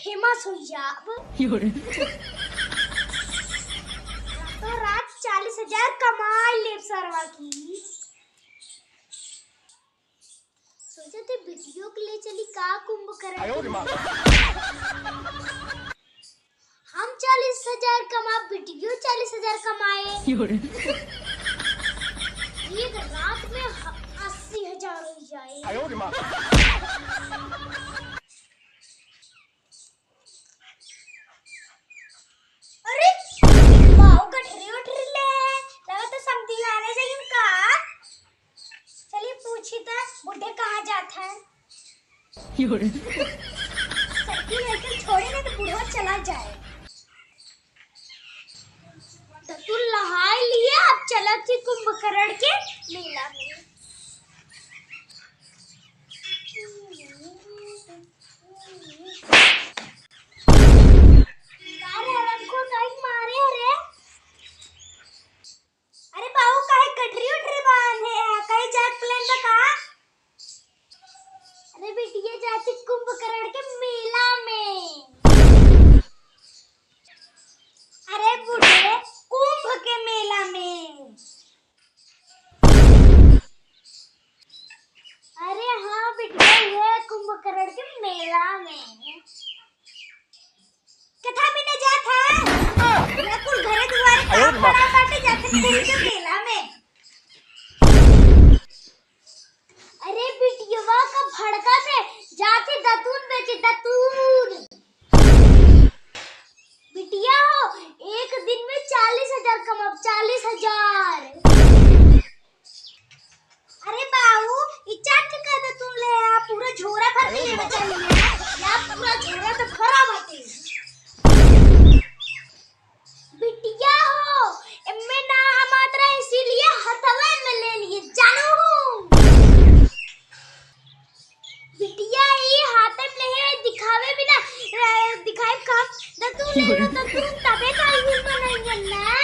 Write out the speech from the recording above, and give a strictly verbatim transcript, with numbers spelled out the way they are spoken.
फेमस हो जाब। तो रात चालीस हजार कमाई लेब सरवा की। सोचा थे बिटियो के ले चली का कुंभकर्ण। हम चालीस हजार कमा, बिटियो चालीस हजार कमाए। एक रात में ह-, अस्सी हजार हो जाए। अरे, बाऊ गठरी उठरी ले, लगा तो समधी आने जाइए का? चलिए पूछी तो बूढ़े कहाँ जात है? साइकिल वाइकिल छोड़े ना तो बूढ़ा चला जाए। तो तू नहाई लिए, अब चलत ही कुंभकर्ण के मेला में। अरे, अरे, हमको टाइम मारे रे। अरे बाऊ, काहे गठरी उठरी बांधे है? कहीं जाए प्लान बा का? अरे बिटिया, जाती कुंभकर्ण के मेला में। अरे बूढ़े, कुंभ के मेला में। अरे हाँ बिटिया, ये कुंभकर्ण के मेला में। कथा भी न जात है। या कुल घरे दुआरे काम पड़ा बाटे, जाते कुंभ के मेला में। अरे बिटियवा का भड़का थे, जाते दतून बेचे, दतून। बिटिया हो, एक दिन में चालीस हजार कमाब, चालीस हजार। अरे बाऊ, ई चार ठे का दतून ले आ, पूरा झोरा भर के लेवे चाहिए। या पूरा झोरा तो भरा बाटे। बिटिया हो, एम्मे ना हमात रहा, इसीलिए हथवे में ले लिए, जानू। बिटिया ई हाथे में ले है, दिखावे भी ना, ए, दिखाई कम, दतून ले लो, दतून तबे तो आई बनाएंगे ना।